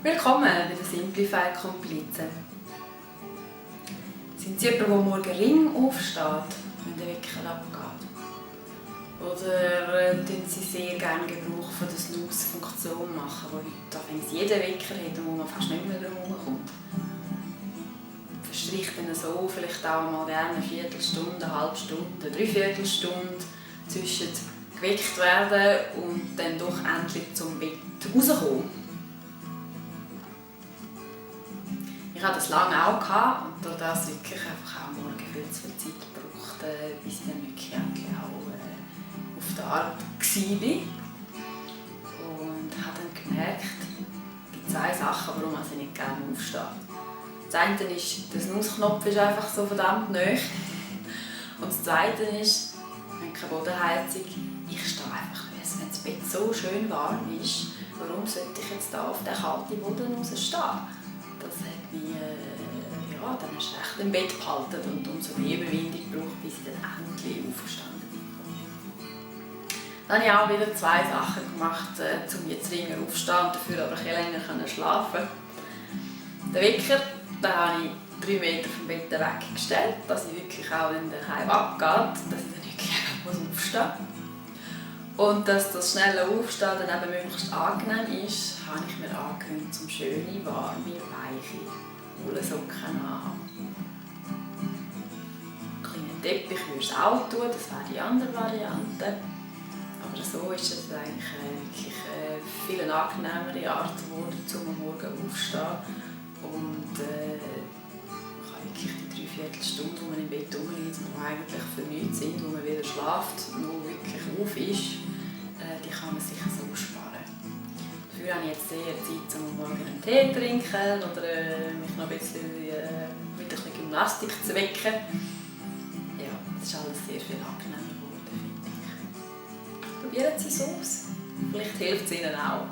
Willkommen bei den Simplify Komplizen. Sind Sie jemand, der morgen Ring aufsteht, wenn der Wecker abgeht? Oder tun Sie sehr gerne Gebrauch von der Snooze-Funktion machen, die heute jeder Wecker hat und wo man fast nicht mehr drum kommt? Verstreicht Ihnen so vielleicht auch mal gerne eine Viertelstunde, eine halbe Stunde, eine Dreiviertelstunde zwischen geweckt werden und dann doch endlich zum Bett rauskommen? Ich hatte das lange auch und durch das wirklich einfach auch morgen viel zu viel Zeit gebraucht, bis ich dann wirklich auch auf der Arbeit war. Und habe dann gemerkt, es gibt zwei Sachen, warum ich nicht gerne aufstehe. Das eine ist, der Snooze-Knopf ist einfach so verdammt nahe. Und das zweite ist, wenn keine Bodenheizung, ich stehe einfach, wenn das Bett so schön warm ist, warum sollte ich jetzt da auf den kalten Boden rausstehen? Das hat mich dann erst recht im Bett behalten und umso mehr Überwindung gebraucht, bis ich dann endlich aufgestanden bin. Dann habe ich auch wieder zwei Sachen gemacht, um jetzt länger aufzustehen und dafür aber ein länger schlafen. Den Wecker habe ich 3 Meter vom Bett weggestellt, dass ich wirklich auch, wenn der Heim abgeht, dass ich dann wirklich aufstehen muss. Und dass das schnelle Aufstehen dann eben möglichst angenehm ist, habe ich mir angewöhnt, zum schöne, warme, weiche Wollsocken anzuhaben. Einen kleinen Teppich würde ich auch tun, das wäre die andere Variante. Aber so ist es eigentlich wirklich viel angenehmere Art geworden, um morgen aufzustehen. Und man kann wirklich die 3/4 Stunde, wo man im Bett rumliegt, die eigentlich für nichts sind, wo man wieder schläft, noch wirklich auf ist, die kann man sich so sparen. Dafür habe ich jetzt sehr Zeit, um morgen einen Tee zu trinken oder mich noch ein bisschen mit ein bisschen Gymnastik zu wecken. Ja, das ist alles sehr viel angenehmer geworden, finde ich. Probieren Sie es aus. Vielleicht hilft es Ihnen auch.